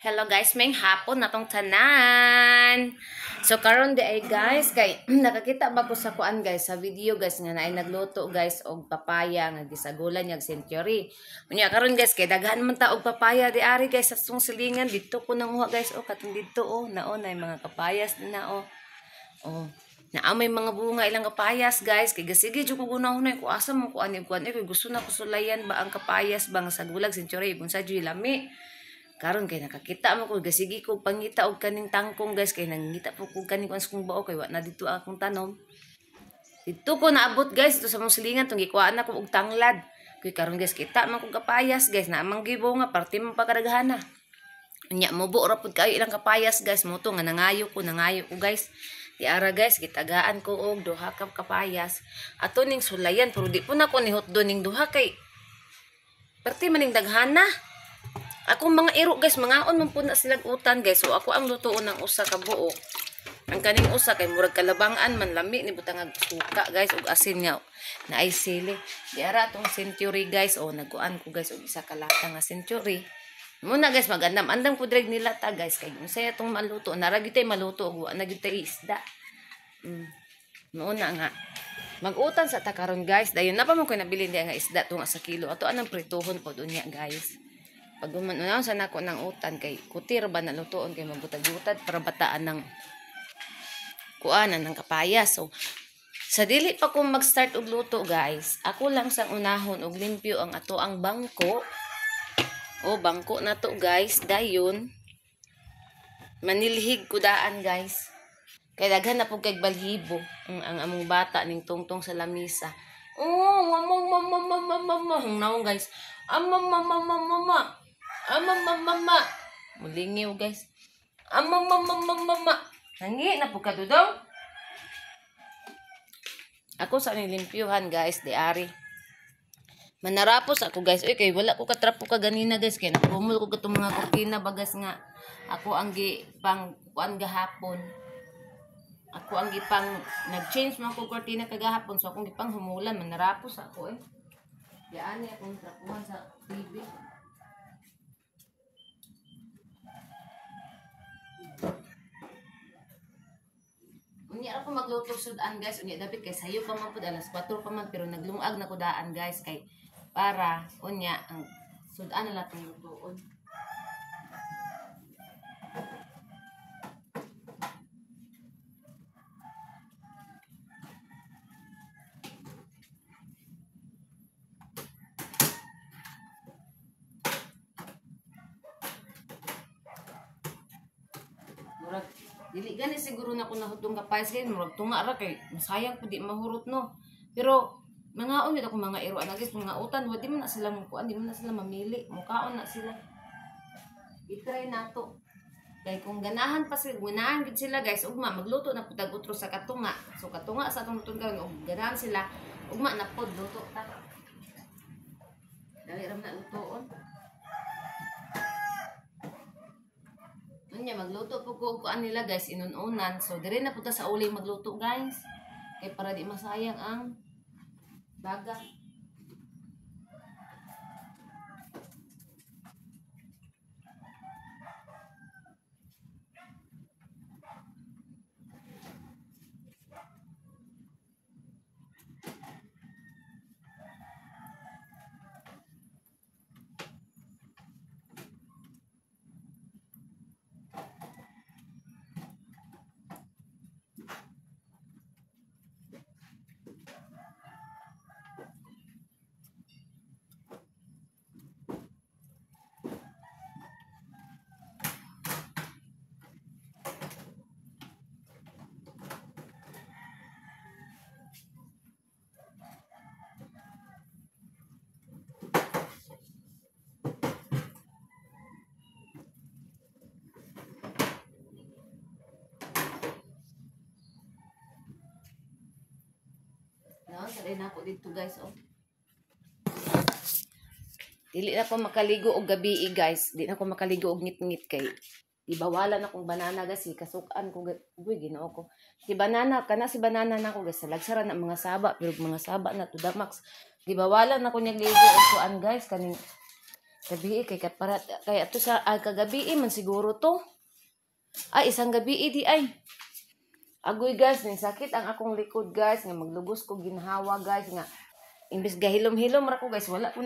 Hello guys, may hapon na tong tanan. So karon di ay guys kay nakakita ba ko sa kuan guys sa video guys nga naay nagluto guys og papaya nga gisagulan niya og century. Unya karon guys kay daghan man ta og papaya di ari guys sa tong silingan didto ko nanguha guys oh katong didto oh naon ay mga kapayas na oh. Oh. Naa may mga bunga ilang kapayas guys kay gasige jud ko gunahon ko asa man ko ani kuan eh kay gusto na ko sulayan ba ang kapayas ba nga sagulag century bunsa jud lami. Karon kay nakakita mo ko gasigi ko pangita og kaning tangkong guys kay nangita po ko kaning kuan sa kong bao kay wa na didto akong tanom. Didto ko naabot guys dito sa mong silingan tong gikuhaan na ko og tanglad. Kay karon guys kita man kog kapayas guys na amang gibunga parte man pagkadaghana. Unya mubo ra pud kayo ilang kapayas guys mo to nga nangayo ko guys. Di ara guys gitagaan ko og duha ka kapayas. Ato ning sulayan pero di po na ko ni hotdo ning duha kay parte maning daghana. Akong mga iro guys, mangaon man po na silag utan guys. So ako ang lutuon ng usa ka buok. Ang kaning usa kay murag kalabangan man lami ni butang ag suka guys ug asin nga naay sili. Di ara atong century guys o nagkuan ko guys og isa ka lata nga century. Muna guys magandam-andam ko dreg nila ta guys kay unsay atong maluto. Nara gyud tay maluto ug wa na gyud tay isda. Muna nga mag-utan sa ta karon guys. Dayon na pa man ko nabili diha nga isda tunga sa kilo. Ato anang prituhon pod unya guys. Pag umanunaw sa nako ng utan kay kutir ba na lutoon kay mabutag-butad para bataan ng kuanan ng kapayas. So sa dili pa ko mag-start og luto guys, ako lang sang unahon og limpyo ang ato ang bangko. O bangko na to guys, dayon manilhig ko daan guys. Kay daghan na pud kay balhibo ang among bata ning tungtong sa lamisa. Oh, mama mama mama mama naon guys. Ama mama mama mama. Ama mama mama. Mulingiw guys. Ama mama mama mama. Nangi na po ka dudong. Ako sa nilimpyuhan guys, di ari. Manarapos ako guys. Uy, kay wala ko katrapo ka ganina guys kay nakumul ko katong mga kurtina bagas nga. Ako ang gipang kuan gahapon. Ako ang gipang nag-change man ko kurtina kagahapon so akong gipang humulan manarapos ako eh. Diyan ni akong trapuhan sa TV. Unya ako magluto sudan guys, unya dapat kay sayo pa man pud alas 4 pa man pero naglungag na ko daan guys kay para unya ang sudan na latong lutuon. Murag dili gani siguro na ko nahutong kapayas kay murag tunga ra kay masayang pud di mahurot no. Pero mangaon gid ako mga iro ana guys, mga utan wa di man na sila mukuan, di man na sila mamili, mukaon na sila. I-try nato. Kay kung ganahan pa sila, ganahan gid sila guys, ugma magluto na pud tag utro sa katunga. So katunga sa atong luton karon ug ganahan sila, ugma na pod luto ta. Dali ra man na lutoon. Unya magluto po ko kuan nila guys inununan. So dire na punta sa uling magluto guys. Kay para di masayang ang baga. Saray na ako dito guys oh. Dili na ko makaligo og gabi guys. Di na ko makaligo og ngit-ngit kay ibawalan akong banana guys, kasukan ko uy Ginoo ko. Si banana kana si banana nako guys, salagsaran na mga saba pero mga saba na to the max. Gibawalan ako niya ligo og kuan guys kaning Gabi kay kaparat kay ato sa kagabi man siguro to. Ay, isang gabi di ay. Agoy guys, ning sakit ang akong likod guys nga maglugos ko ginhawa guys nga imbes gahilom-hilom ra ko guys, wala ko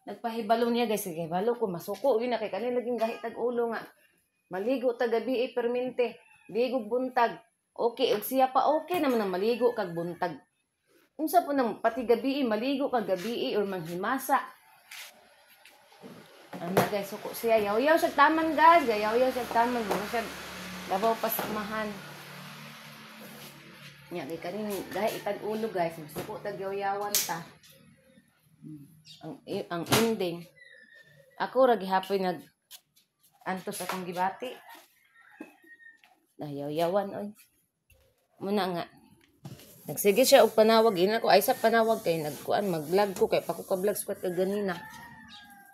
nagpahibalo niya guys, gahibalo ko masuko gyud na kay kani laging gahi tag ulo nga maligo ta gabi permente, ligog buntag. Okay, og siya pa okay naman ang maligo kag buntag. Unsa po nang pati gabi maligo kag gabi or manghimasa. Ano guys, suko siya yaw-yaw siya taman guys, yaw-yaw siya taman, mo siya labaw pa sa amahan. Nya kay kaning gahi itag ulo guys, masuko tag yaw-yawan ta. Ang ending. Ako ra gihapon nag antos akong gibati. Nayaw-yawan oy. Muna nga. Nagsige siya og panawag, ina ko ay sa panawag kay nagkuan mag-vlog ko kay pa ko ka-vlog squat kag ganina.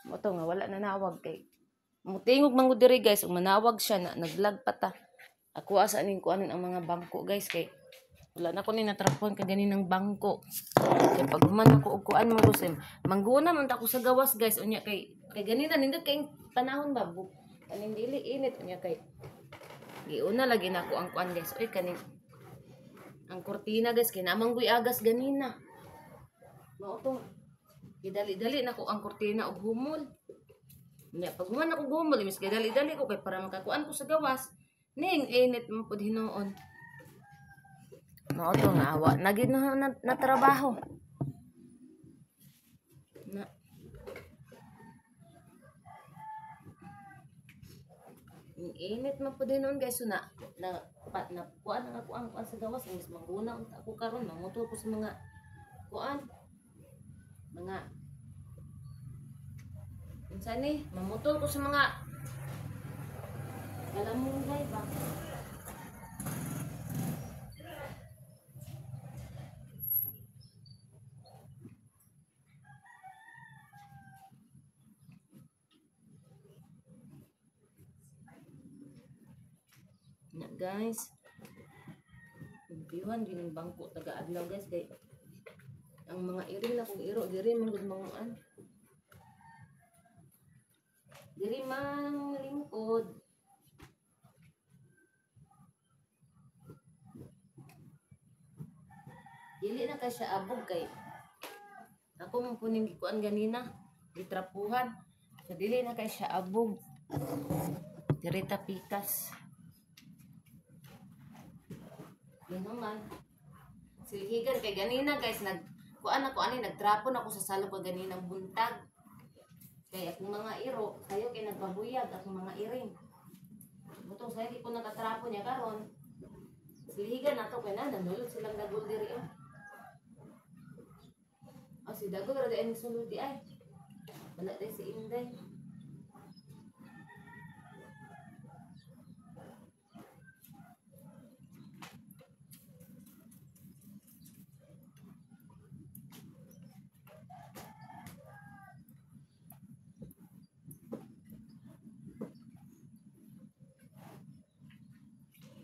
Mo to nga wala na nawag kay mutingog man gud diri guys, ug manawag siya na nag-vlog pa ta. Ako asa ning kuanon ang mga bangko guys kay wala na ko ni natrapon kag ganinang bangko. Kay pag human ako og kuan man gusim, mangguna man ta ako sa gawas guys unya kay ganina nindot kay panahon ba kaning dili init unya kay giuna lagi nako ang kuan guys. Oy kaning ang kurtina guys kay namanggoy agas ganina. Mao tong gidali-dali nako ang kurtina og humol. Nya pag human ako humol imbes gidali-dali ko kay para makakuan ko sa gawas ning init man pud hinuon. Mao to nga awa na gid na trabaho. Na ning init man pud hinuon guys, so na na kuan ang ako ang kuan sa gawas imbes mangguna unta ako karon mangutol ko sa mga kuan mga unsa ni mamutol ko sa mga galamungay ba. Na guys, biyuhan din ang bangko taga adlaw guys kay ang mga iring na kung iro diri man gud manguan. Diri man lingkod. Dili na kay siya abog kay ako man puning gikuan ganina, gitrapuhan. So dili na kay siya abog. Diri ta pikas. Ganoon. Silhigan kay ganina guys nag kuan ako ani nagtrapon ako sa salog ko ganinang buntag. Kay akong mga iro, sayo kay nagpabuyag akong mga iring. Butong sayo di ko nakatrapo niya karon. Silhigan nato kay na nanulod silang dagol diri oh. Oh, si dagol ra di sulod di ay. Wala di si Inday.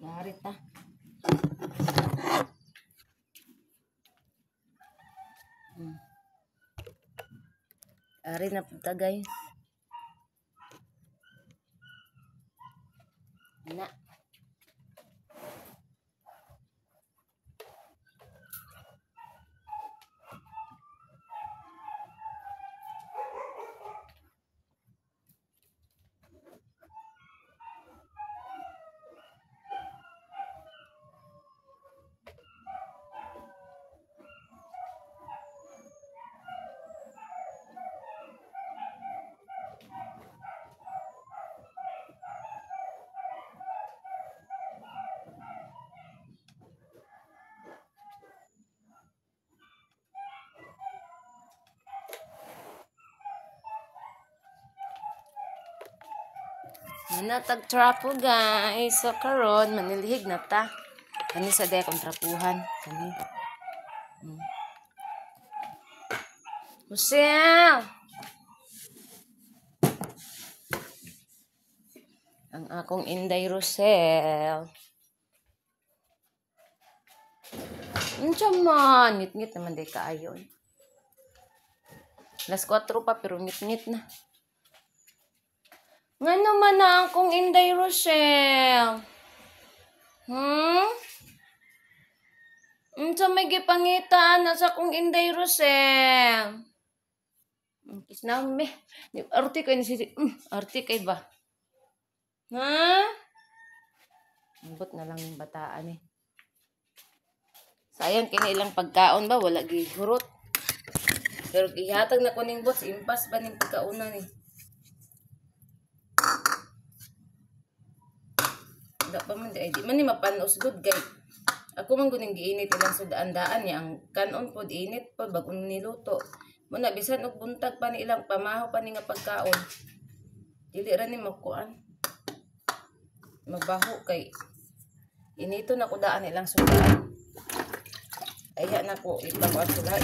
Narita. Ari na punta guys. Na. Manatag trapo guys. So karon manilihig na ta. Kani sa day akong trapuhan. Kani. Rosel! Ang akong Inday Rosel. Unsa man, ngit-ngit naman day kaayo. Alas 4 pa pero ngit-ngit na. Ngano man na akong Inday Rochelle? Unsa may gipangitaan na sa akong Inday Rochelle? Kisnami. Arte kay ni si arte kay ba? Ha? Ambot na lang yung bataan eh. Sayang kini ilang pagkaon ba wala gihurot. Pero gihatag na ko ning boss, impas ba ning pagkaonan eh. Da pa man di man ni mapanos gud kay ako man gud ning giinit ilang sudaan-daan niya ang kanon pod init pod bag-on niluto. Muna bisan og buntag pa ni ilang pamaho pa ni nga pagkaon. Dili ra ni makuan. Mabaho kay inito na ko daan ilang sudaan. Ay na ko ipakuan sila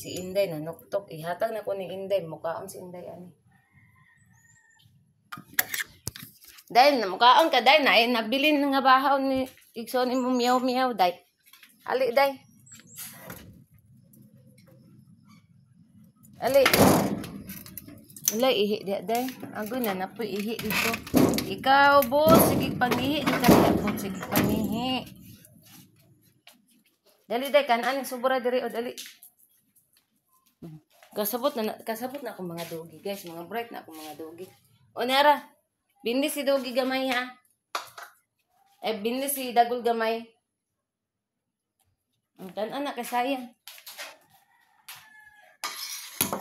si Inday na nuktok ihatag na ko ni Inday mukaon si Inday ani. Dahil na mukaon ka day na nabilin nga bahaw ni igsoon imo miyaw miyaw day. Ali day. Ali. Wala ihi diha day. Agoy na napoy ihi dito. Ikaw boss, sige pangihi dito diha boss, sige pangihi. Dali day kan-an sobra diri o dali. Kasabot na akong mga dogi guys, mga bright na akong mga dogi. O nara. Bindi si Dogi gamay ha. Eh bindi si Dagol gamay. Ang tan-an na kay sayang.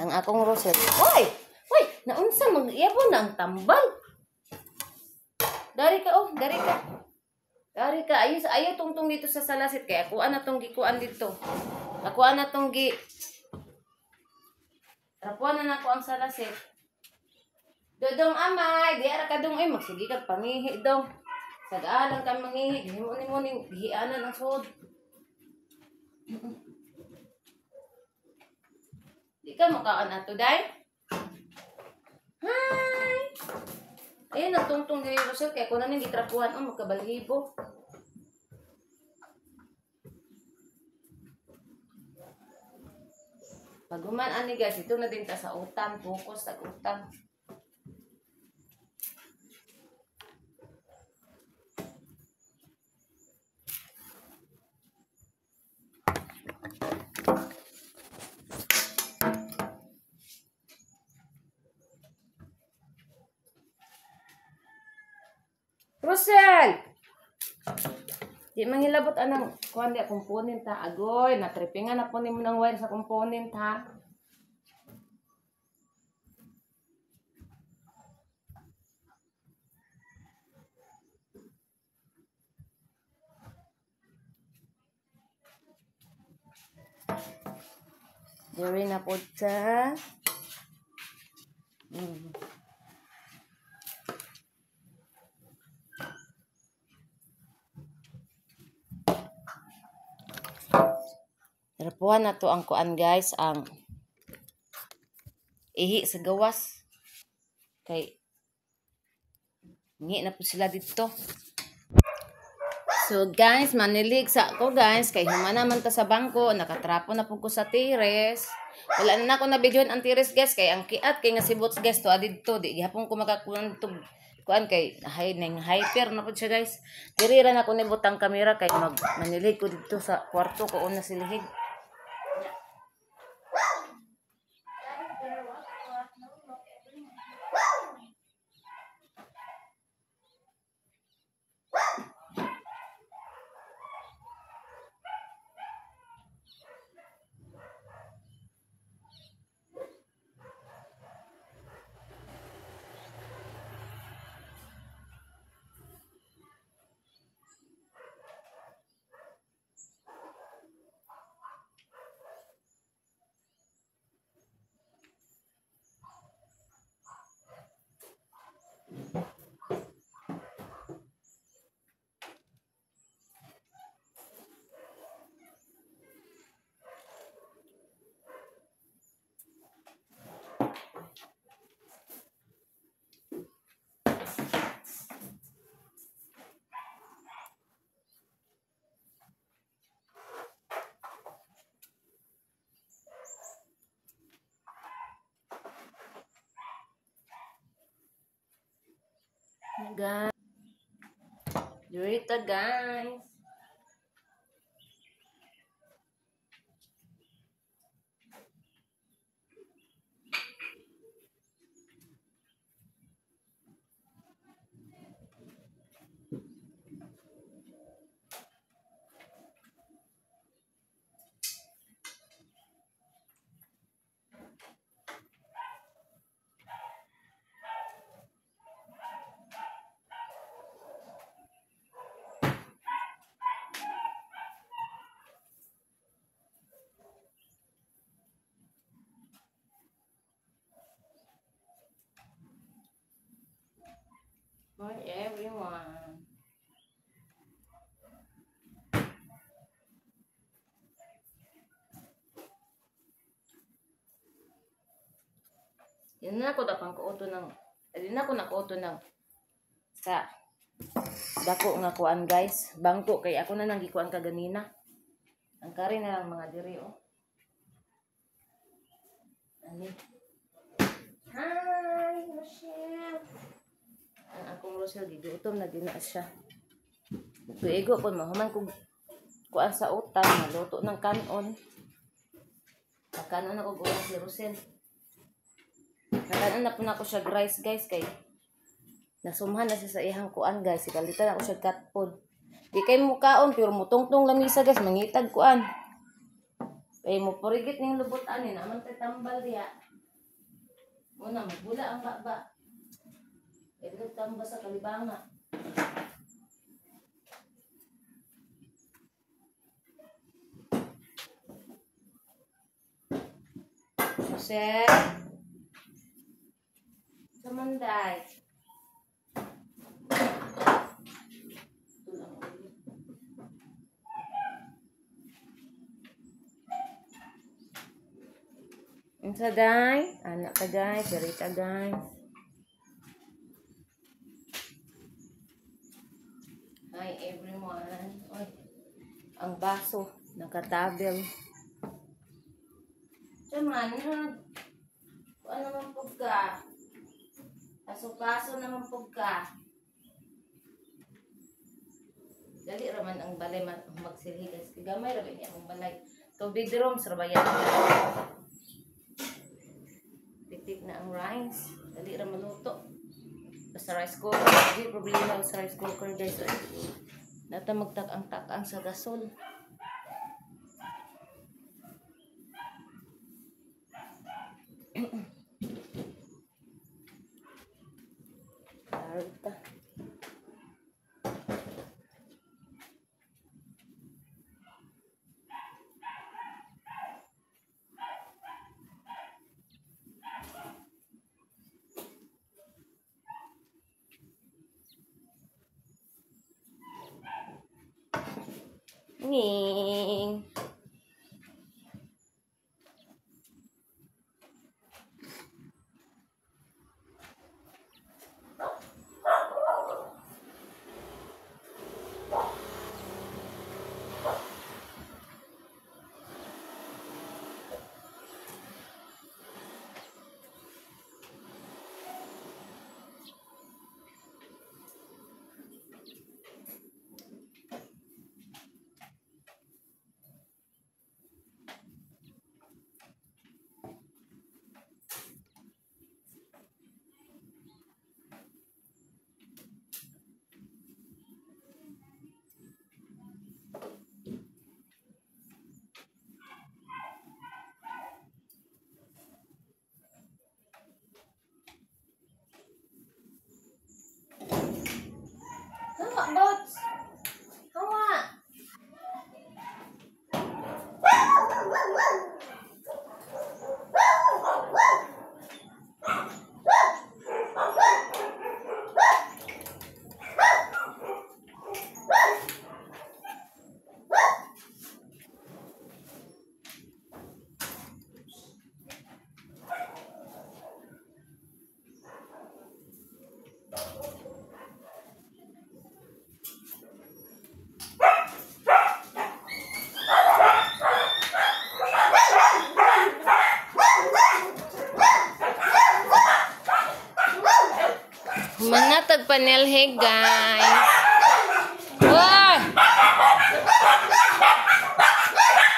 Ang akong Rosel. Oy! Oy, naunsa mag-iyabo na ang tambal. Dari ka oh, dari ka. Dari ka ayo ayo tungtong dito sa salasit kay ako ana tong gikuan dito. Ako ana tong gi Rapuan na nako ang salasit. Dodong amay, di ara ka dong ay magsige kag pangihi dong. Sag-alang ka mangihi, himo nimo ning gihianan ang suod. Di ka mukaan ato day. Hi. Ayun nagtungtong diri Rosel kay ako na ning gitrapuhan oh magkabalhibo. Pag human ani guys, ito na din ta sa utang, focus sa utang. Rosel! Di manghilabot anang kuan di component ha. Agoy, natripingan na po nimo ng wire sa component ha. Diri na po ta. Rapuhan na to ang kuan guys, ang ihi sa gawas. Kay ngi na po sila dito. So guys, manilig sa ako guys, kay humana man ta sa bangko, nakatrapo na po ko sa tires. Wala na ako na videoan ang tires guys, kay ang kiat kay nga sibots guys to adidto, di gihapon ko makakuan to kuan kay hay ning hyper na pud siya guys. Diri ra na ko nibutang kamera kay mag manilig ko didto sa kwarto ko una silihig. Guys. Dito, guys. For everyone. Yan na ako dapang kuoto ng, di na ako nakuoto ng sa dako nga kuan, guys. Bangko kay ako na nang gikuan kaganina. Ang kari na lang mga diri, oh. Ani. Hi, Rochelle. Ang akong Rochelle gigutom na din na siya. Tuigo po mahuman kog kuan sa utang, maluto ng kanon. Kanon ako guwa si Rochelle. Nakanon na po na ako siya rice, guys, kay nasumhan na siya sa iyang kuan, guys. Sigalitan ako siya cat food. Di kay mukaon pero mutungtong lamisa, guys, mangitag kuan. Kay mo purigit ning lubot ani naman tay tambal diha. Muna magbula ang baba. Kay tamba sa kalibanga. Jose. Samanday. Unsa day? Anak ka, guys, Rita, guys. Hi everyone. Oy, ang baso nakatabel. Saman, ano man pug ka? Paso-paso naman pug ka. Dali raman ang balay magsilhi, guys. Gamay ra ba niya ang balay. 2 bedrooms ra ba yan? Pitik na ang rice. Dali ra maluto. Basta rice cooker. Hindi problema sa rice cooker, guys. Nata magtak-ang-takang sa gasol. Arta. Ning. Manatag panelhe, guys. Wah!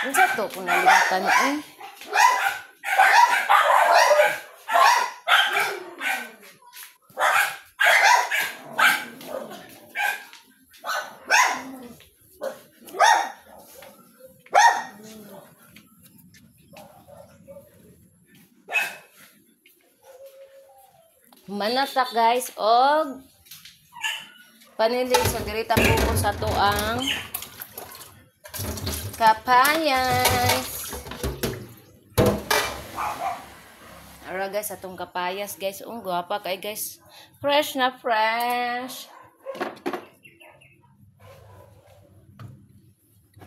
Unsa to kung nalimutan eh? Manatak guys og panili. So dirita po ko sa tuang kapayas. Ara guys, atong kapayas guys. Ung gwapa kay guys. Fresh na fresh.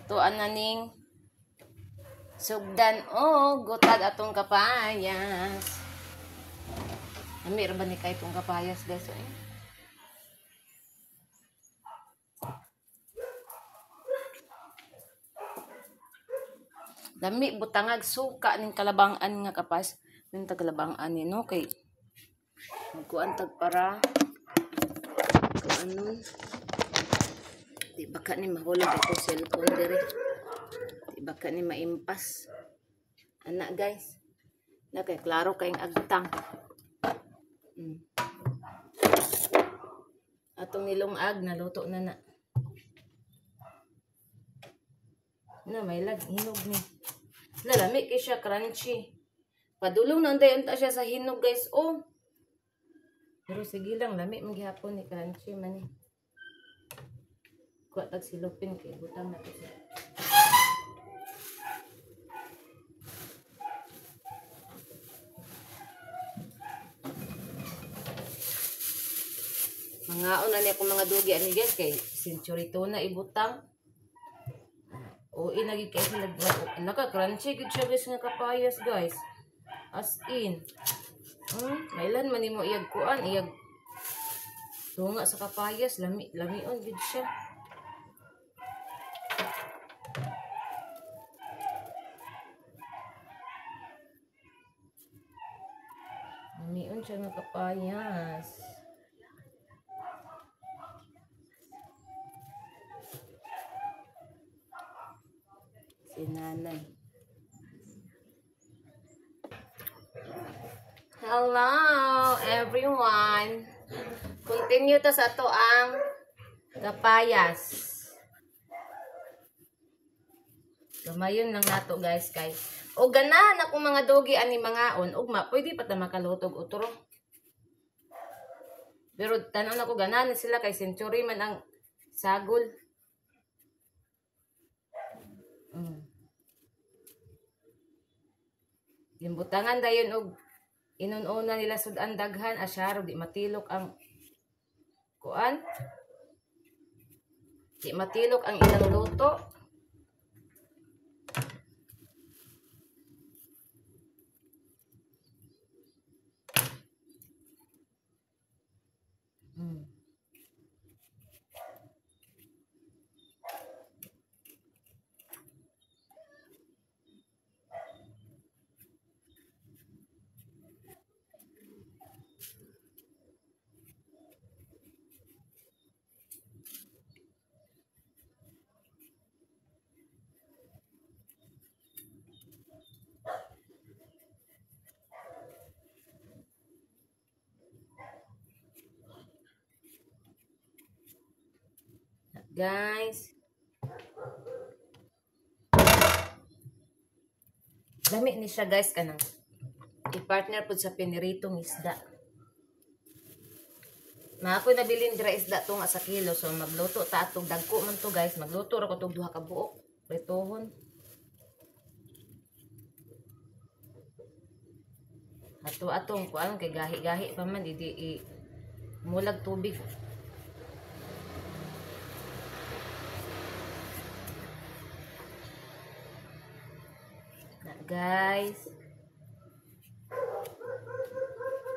Tuan na ning sugdan og gutad atong kapayas. Amir ba ni kay itong kapayas guys? Eh? Dami butangag suka ning kalabangan nga kapas. Ning taglabangan ni no kay magkuan tag para kuanon. Di baka ni mahulog ako cellphone diri. Di baka ni maimpas. Ana guys. Na kay klaro kayong agtang. Atong nilungag naluto na na. Na may lag hinog ni. Lalami kay siya crunchy. Padulong na unday unta siya sa hinog guys oh. Pero sige lang lami man gihapon ni crunchy man ni. Kuha tag silupin kay butang na to siya. Mangaon na niya akong mga dugi ani guys kay century tuna ibutang. O inagi kay sila naka crunchy gid siya guys nga kapayas guys. As in. Mailan man nimo iyag kuan iyag tunga sa kapayas lami lamion gid siya. Lamion siya nga kapayas. Si nanay. Hello everyone. Continue ta sa ato ang kapayas. Gamayon lang nato guys kay o ganahan akong mga dogi ani mangaon ugma pwede pa ta makalutog otro. Pero tan-aw nako ganahan sila kay century man ang sagol. Gimbutangan dayon og inun-una nila sud-an daghan asyaro di matilok ang kuan. Di matilok ang ilang luto. Guys, lami ni siya guys kanang i-partner pud sa piniritong isda. Na ako nabilin dira isda to nga sa kilo, so magluto ta atog dagko man to guys, magluto ra ko tog duha ka buok pritohon. Ato atong kuan kay gahi-gahi pa man idi i mulag tubig. Guys,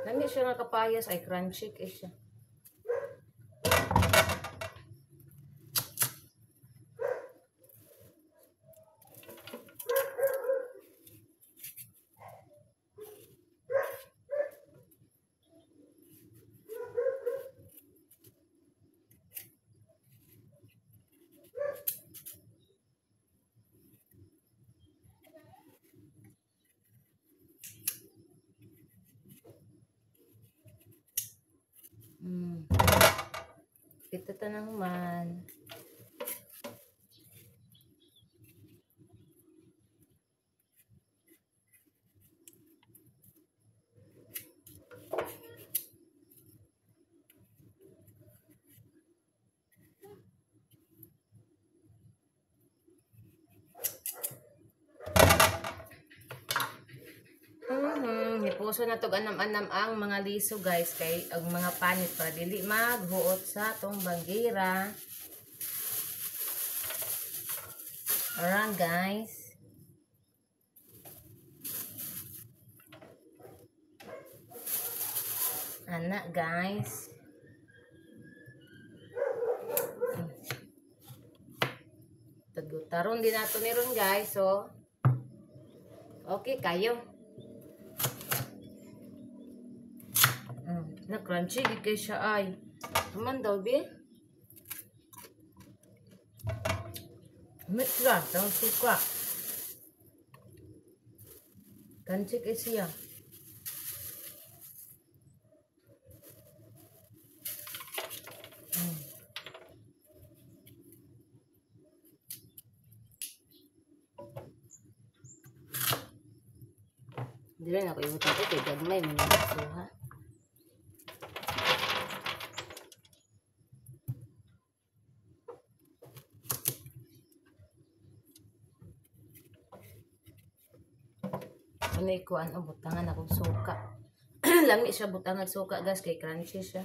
lami siya nga kapayas ay crunchy kay siya. Dapit ta nang human. Hipuso na tog anam-anam ang mga liso guys kay ang mga panit para dili maghuot sa atong banggira. Alright guys. Ana guys. Tagutaron din nato ni ron guys. So okay kayo. Na crunchy gid kay siya ay. Human daw be. Mitra tang suka. Crunchy kay siya. Dili na ko ibutang kay gagmay man suha. Ano ko ano butangan akong suka. Lami siya butangan suka guys kay crunchy siya.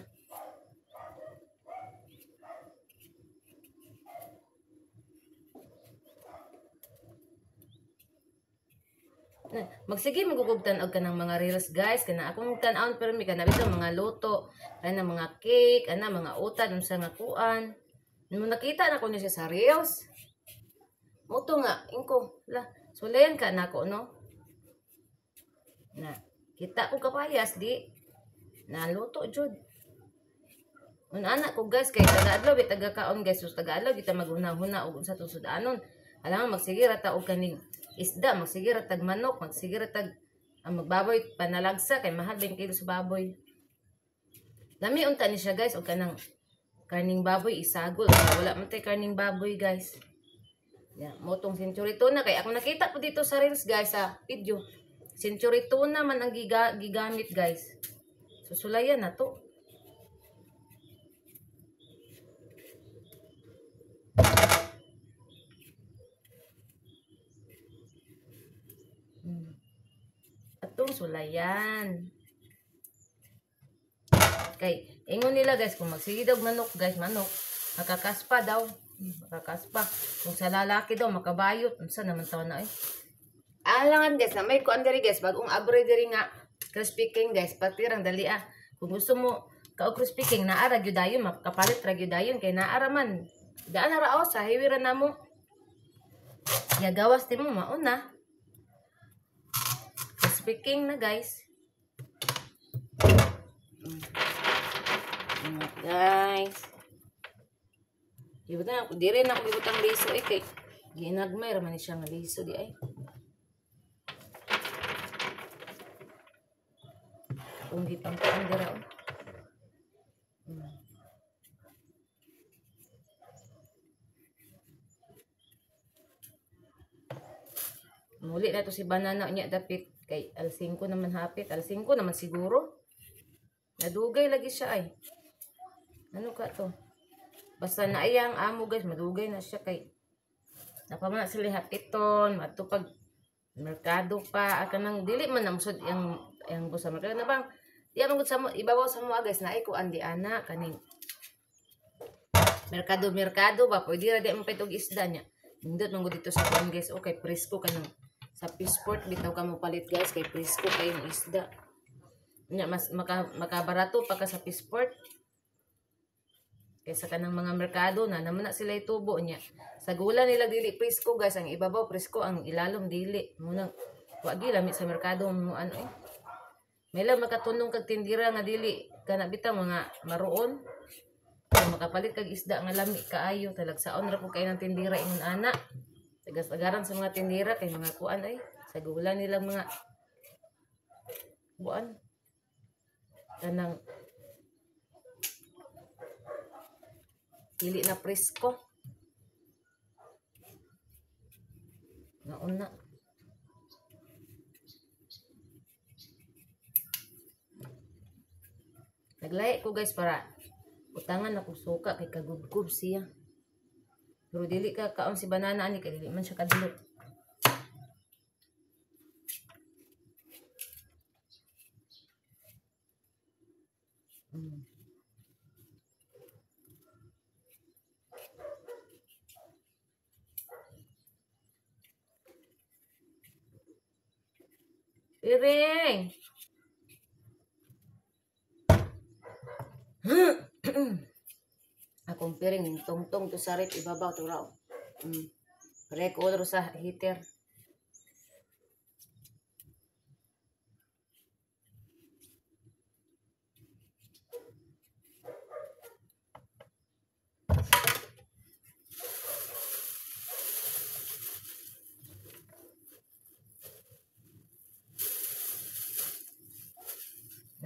Magsige magugugtan og kanang mga reels guys kana akong tan-awon pero mi kana bitaw mga luto, kana mga cake, ana mga utad unsa nga kuan. Nung nakita na ko niya siya sa reels. Moto nga ingko la sulayan ka nako no. Na kita ko kapayas di naluto jud. Unana ko guys kay taga-adlaw bi taga kaon guys, sus taga-adlaw kita maghuna-huna og unsa tong sudanon. Alam magsige ra ta og kaning isda, magsige ra tag manok, magsige ra tag ang magbaboy panalagsa kay mahal ba kilo sa baboy. Lami unta ni siya guys og kanang karning baboy isagol, wala man tay karning baboy guys. Ya, motong century tuna kay ako nakita po dito sa reels guys sa video. Century tuna man ang gigamit guys. Susulayan na to. Atong sulayan. Kay ingon nila guys kung magsige daw manok guys, manok makakaspa daw. Makakaspa. Kung sa lalaki daw makabayot, unsa naman taon na eh. Alangan guys, na may kuan diri guys, bagong abre diri nga crispy king guys, patirang dali ah. Kung gusto mo ka og crispy king naa ra gyud dayon, makapalit ra gyud dayon kay naa ra man. Daan ra o sa highway ra namo. Ya gawas ti mo mauna. Crispy king na guys. Guys. Ibutang ako diri na ako ibutang liso eh kay ginagmay ra man ni siya nga liso di ay. Kung gipangkuan dira oh. Muli na to si banana niya dapit kay alas 5 naman hapit, alas 5 naman siguro. Nadugay lagi siya ay. Ano ka to? Basta na ayang amo guys, madugay na siya kay napamana sila hapiton, matupag merkado pa, kanang dili man namsod yang yang busa merkado na bang di man gud sa mo ibabaw sa mo guys na ay kuan di ana kaning merkado merkado ba pwede ra di man pwede og isda niya. Nindot man gud dito sa kuan guys, okay presko kanang sa fishport bitaw ka mo palit guys kay presko kayong isda. Nya mas makabarato pa ka sa fishport kaysa kanang mga merkado na naman na sila itubo niya. Sa gula nila dili presko guys, ang ibabaw presko, ang ilalom dili. Munang wa gi lami sa merkado mo ano eh. May lang makatunong kag tindira nga dili kana bitang mga maroon. Kung makapalit kag isda nga lami kaayo talagsaon ra ko kay ng tindira ingon ana. Tagas-tagaran sa mga tindira kay mga kuan ay sa gula nila mga buan. Kanang Dili na presko. Nauna. Naglahi ko guys para utangan ako suka kay kagubgob siya. Pero dili ka kaon si banana ani kay dili man siya kadulot. Piring. Akong piring tungtong to sa rep ibabaw to raw. Record sa heater.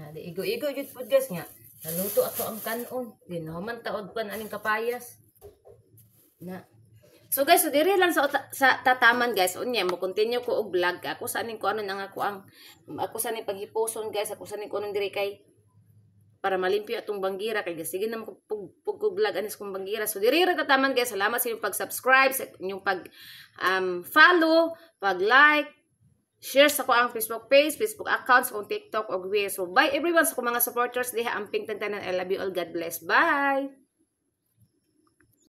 Na di igo-igo jud pud guys nga. Naluto ato ang kanon. Di nahuman taod pan aning kapayas. Na. So guys, so diri lang sa tataman guys. Unya mo continue ko og vlog. Ako sa aning kuanon ang ako ang ako sa aning paghiposon guys. Ako sa aning kuanon diri kay para malimpyo atong banggira kay sige na mo pug vlog anis kong banggira. So diri ra tataman guys. Salamat sa inyong pag-subscribe, sa inyong pag follow, pag-like, share sa ko ang Facebook page, Facebook account, sa akong TikTok og. So bye everyone sa akong mga supporters diha, amping tantanan. I love you all. God bless. Bye.